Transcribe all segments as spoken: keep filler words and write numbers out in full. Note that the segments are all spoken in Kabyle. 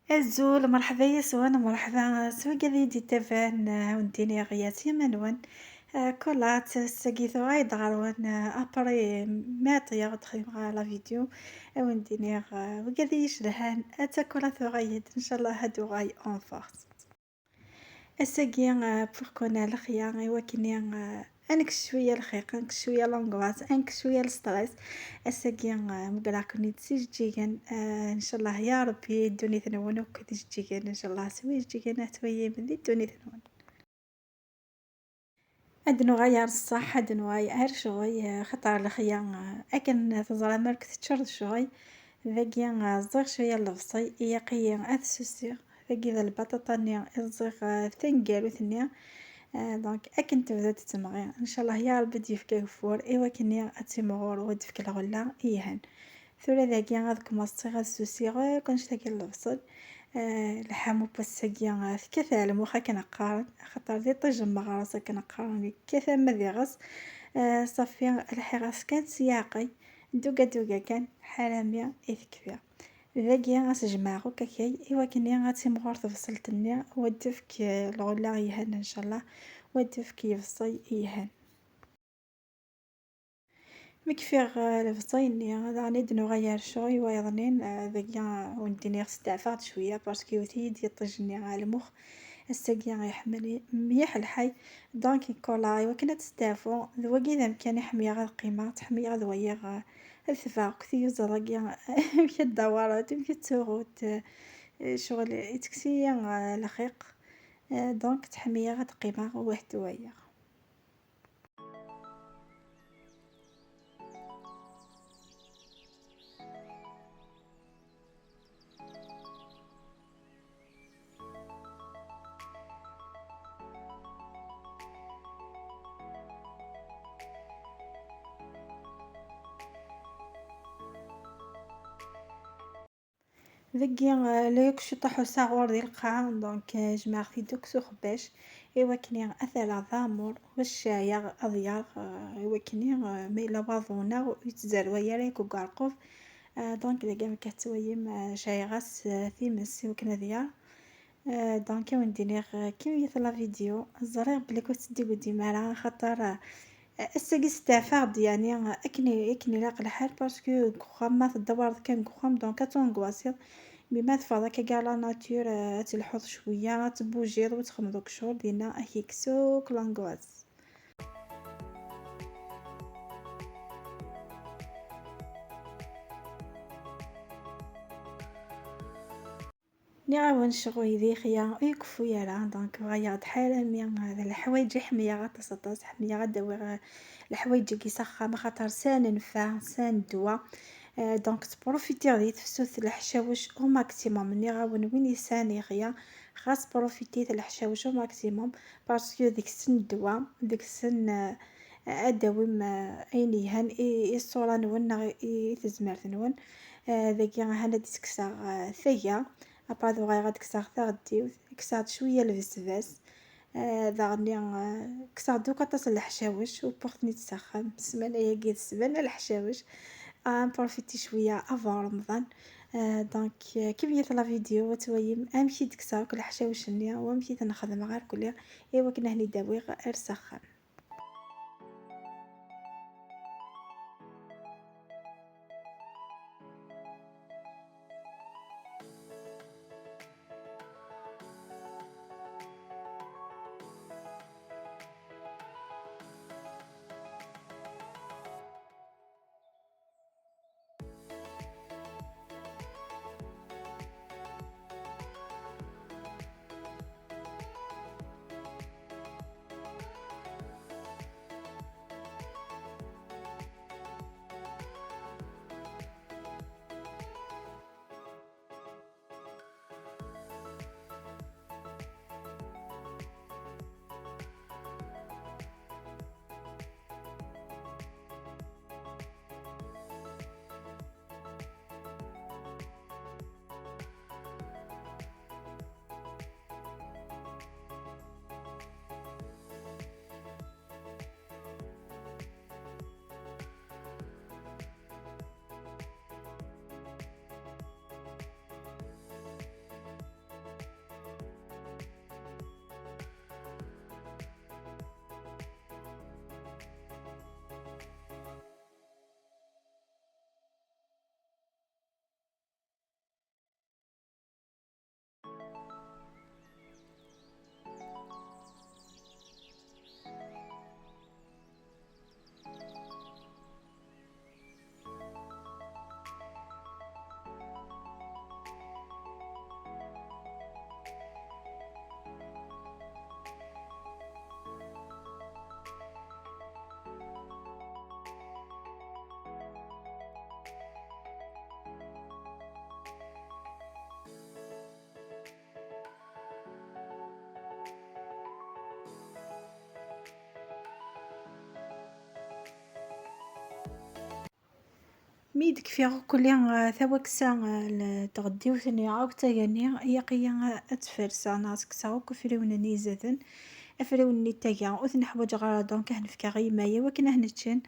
Azul, merḥba yes-wen, merḥba s wigad i d-yettaban, eh, wen-d-iniɣ yat yama-nwen. Eh, kulat, ass-agi tuɣa-d ɣer-wen, eh, après ma ɛṭiɣ ur d-xdimeɣ ara la vidéo. Eh, wen-d-iniɣ, eh, wigad i yi-cedhan, atta kulat tuɣa-d, ncallah ad tuɣal en force. Ass-agi, eh, pour konna lexya, i wakken, eh, ad nekkes cwiya lxiq, ad nekkes cwiya l'angoisse, ad nekkes cwiya le stress. Ass-agi, eh, meggreɣ-ken-id s ijeǧǧigen, eh, ncallah ya Rebbi ddunit-nwen akk d ijeǧǧigen, ncallah s wijeǧǧigen ad twayim di ddunit-nwen. Ad nuɣal ar ṣṣeḥ, ad nuɣal ar ccɣel, eh, xaṭer lexya, eh, akken teẓram, ar teččur d ccɣel. Dagi, eh, ẓẓiɣ cwiya n lebṣel, ilaq-iyi ad t-ssessiɣ. Dagi d lbaṭaṭa-nni i ẓẓiɣ, eh, taneggarut-nni. Eh, donc, akken tebda ad temɣi, ncallah ya Rebbi ad d-yefk ageffur, i wakken ad timɣur u ad d-tefk lɣella yelhan. Tura dagi ad kmaṣṣiɣ ad ssessiɣ akk annect-agi n lebṣel. Eh, lḥamu n wass-agi, eh, tekkat ar lmux akken qqaren, axaṭer d iṭij n meɣres akken qqaren, yekkat arma d iɣes. Eh, ṣafi, lḥiɣ-as kan s yiɛqel, duga duga kan, ḥarami i tekfi. Dagi ad s-jemɛeɣ akk akay, i wakken ad timɣur tebṣelt-nni, u ad d-tefk, eh, lɣella yelhan, ncallah, u ad d-tefk lebṣel yelhan. Mi kfiɣ, eh, lebṣel-nni, daɣen i d-nuɣal ar ccɣel wayeḍnin, eh, dagi, eh, wen-d-iniɣ steɛfaɣ-d cwiya, parce que yewwet-iyi-d yiṭij-nni ar lmux. Ass-agi iḥemmel mliḥ lḥal, donc, kul i wakken ad testeɛfu, d wagi d amkan i ḥemmleɣ ad qqimeɣ, ḥemmleɣ ad waliɣ, eh, ad tebɛeɣ akk tiyuzaḍ-agi, amek ad ddawarent, amek ad ttuɣunt, eh, ccɣel ittekkes-iyi, eh, lxiq. Eh, donc, ḥemmleɣ ad qqimeɣ weḥd-i waya. Dagi, eh, la yakk ciṭuḥ usaɣur di lqaɛa, donc, eh, jemɛeɣ-t-id akk s uxebbac, i wakken ad t-rreɣ d aɛmur, bac ceɛɛiɣ ad yerɣ, eh, i wakken, eh, ma yella waḍu-nneɣ ur yettzerway ara yakk deg uɛerqub. Eh, donc, dagi am akka tettwayim, eh, ceɛɛiɣ-as, eh, times i wakken ad yerɣ. Eh, donc, ad wen-d-iniɣ, eh, kemmlet la vidéo. Ẓriɣ belli ur tettdigudim ara, axaṭer, eh, ass-agi steɛfaɣ-d, yeɛni, eh, akken, akken ilaq lḥal, parce que deg uxxam, ma teddawareḍ kan deg uxxam, donc ad tangoissiḍ. Mais ma teffɣeḍ akka ɣer la nature, eh, ad telḥuḍ cwiya, ad tebbujiḍ, u txedmeḍ akk ccɣel, dinna ad k-yekkes akk l'angoisse. Nniɣ-awen ccɣel d ixya, ur ikeffu ara, donc bɣiɣ-d ḥarami d leḥwayeǧ i ḥemmleɣ aṭas, aṭas, ḥemmleɣ ad d-awiɣ leḥwayeǧ-agi s axxam, axaṭer s ara nenfeɛ, s ara nedwa. Euh, donc, tprofitiɣ di tefsut leḥcawec au maximum. Nniɣ-awen, win yesɛan ixya, xas profitit leḥcawec au maximum, parce que deg-sen ddwa, deg-sen, euh, ad d-tawim, euh, ayen yelhan i, i ṣṣura-nwen neɣ i, i tezmert-nwen. Euh, dagi ahan ad d-tekkseɣ, euh, taga. Après, ad uɣaleɣ ad kkseɣ taɣeddiwt, kkseɣ-d cwiya lbesbas. Ah, daɣen, ah, kkseɣ-d akk aṭas n leḥcawec, wwiɣ-ten-id s axxam. Ssmana-agi d ssmana n leḥcawec. Ah, nprofiti cwiya avant Remḍan. Ah, donc, ah, kemmlet la vidéo, ad twayim amek i d-kkseɣ akk leḥcawec-nni, u amek i ten-xedmeɣ irkelli, i wakken ad ten-id-awiɣ ar s axxam. Mi d-kfiɣ akk-, ah, tawaksa, ah, n tɣeddiwt-nni akk d taga-nni, ilaq-iyi, ah, ad tt-ferseɣ neɣ ad kkseɣ akk afriwen-nni izaden. Afriwen-nni d taga ur ten-ḥwaǧeɣ ara, donc ad ten-fkeɣ i yemma-ya i wakken ad ten-ččen.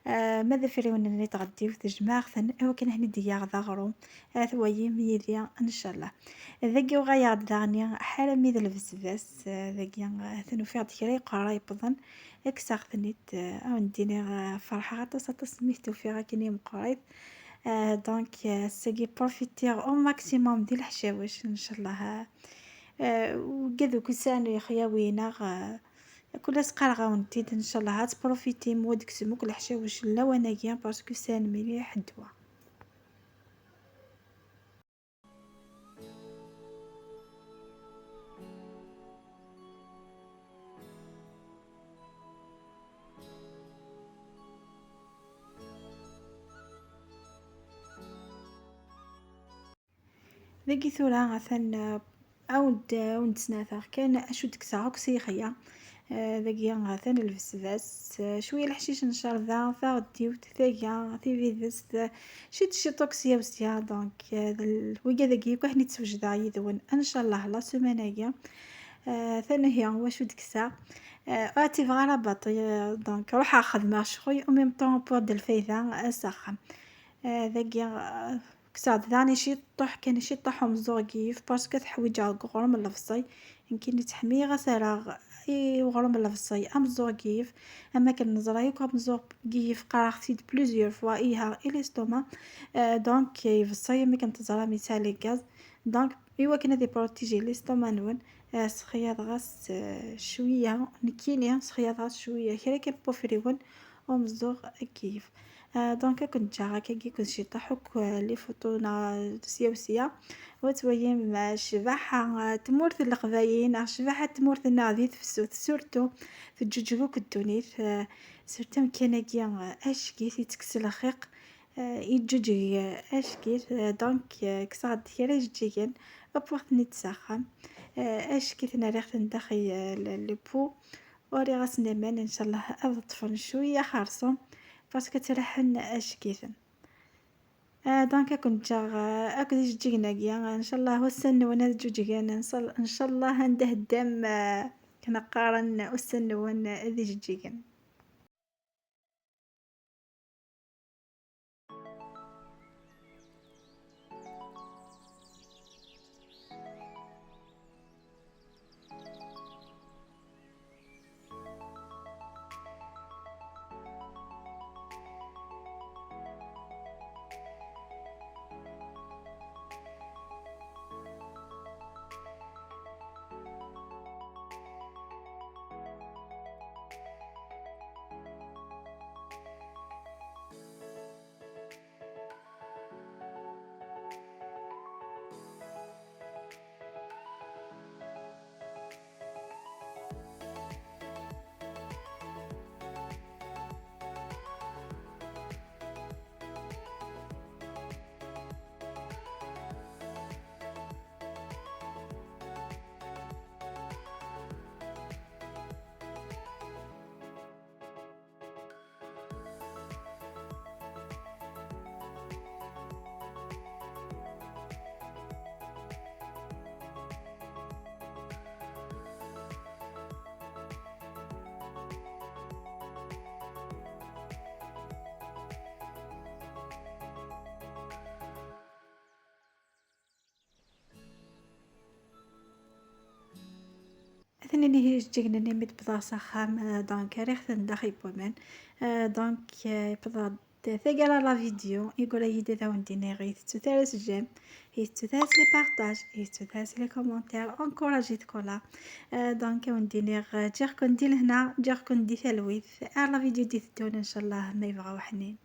Ah, ma d afriwen-nni n tɣeddiwt, jemɛeɣ-ten i wakken ad ten-id-geɣ d aɣrum. Ad twayim yid-i, ncallah. Dagi uɣaleɣ-d daɣen ḥala mi d lbesbas, ah, dagi, ah, ten-ufiɣ-d kra yeqqar yewwḍen. Kkseɣ-ten-id, ah, ad wen-d-iniɣ, ah, ferḥeɣ aṭas, aṭas mi t-ufiɣ akken i meqqrit. Ah, donc, ah, ass-agi profitiɣ au maximum di leḥcawec, ncallah. Ah, ah, wigad ukessar n yexyawen-nneɣ, ah, kul ass qqareɣ-awen-t-id, ncallah ad tprofitim, wa d-ksem akk leḥcawec n lawan-agi, parce que sɛan mliḥ ddwa. Dagi tura atan, ah, awen-d, awen-d-snataɣ kan acu d-kkseɣ akk s yixya. Ah, dagi atan lbesbas, ah, cwiya leḥcic n ccerba, taɣeddiwt, taga, tibidest, ah, ciṭ ciṭ akk sya u sya. Donc, ah, d l-, wigad-agi akk akken i tt-wejdeɣ yid-wen, ncallah, la semaine-agi. Ah, atan ihi wacu d-kkseɣ. Ah, ur ɛtibeɣ ara baṭi, ah, donc ruḥeɣ xedmeɣ ccɣel, en même temps wwiɣ-d lfayda, ah, s axxam. Ah, dagi, ah, kkseɣ-d daɣen ciṭuḥ kan, ciṭuḥ umeẓẓuɣ n yiyef, parce que teḥwiǧeɣ deg uɣrum n lebṣel. Nekkini ttḥemmileɣ ad s-rreɣ i uɣrum n lebṣel ameẓẓuɣ n yiyef. Am akken neẓra yakk ameẓẓuɣ n yiyef qqareɣ-t-id plusieurs fois, iha i l'estomac. Ah, donc, ah, lebṣel am akken teẓram yesɛa les gaz. Donc, i wakken ad iprotiji l'estomac-nwen, ah, sexyaḍeɣ-as, ah, cwiya, nekkini sexyaḍeɣ-as cwiya, kra kan n wafriwen umeẓẓuɣ n yiyef. Ah, donc, ad ken-ǧǧeɣ akkagi akked ciṭuḥ akk, ah, les photos neɣ sya u sya. Wa twayim, ah, ccbaḥa, ah, tmurt n Leqbayel, neɣ ccbaḥa n tmurt-nneɣ di tefsut, surtout teǧǧuǧeg akk ddunit, ah, surtout amkan-agi, ah, acek-it, itekkes lxiq, ah, yeǧǧuǧeg, ah, acek-it, ah, donc, ah, kkseɣ-d kra ijeǧǧigen, wwiɣ-ten-id s axxam. Ah, acek-iten rriɣ-ten daxel, ah, le, le pot. Uriɣ-asen aman, ncallah ad ṭṭfen cwiya xerṣum, parce que ttraḥen acek-iten. Ah, donc, ad ken-ǧǧeɣ, ah, akked ijeǧǧigen-agi. Ncallah ussan-nwen ad ǧuǧgen. Ncallah, ncallah anda heddam, ah, akken qqaren, ussan-nwen d ijeǧǧigen. Atan ihi ijeǧǧigen-nni mi d-wwḍeɣ s axxam, euh, donc rriɣ-ten daxel n waman. Euh, donc, euh, wwḍeɣ-d tagara la vidéo, yegra-yi-d ad awen-d-iniɣ ur tettut ara s j'aime, ur tettut ara s les partages, ur tettut ara s les commentaires, encouragez-t quand même. Euh, donc ad awen-d-iniɣ, euh, ǧǧiɣ-ken di lehna, ǧǧiɣ-ken di talwit, ar la vidéo d-iteddun, ncallah, ma yebɣa uḥnin.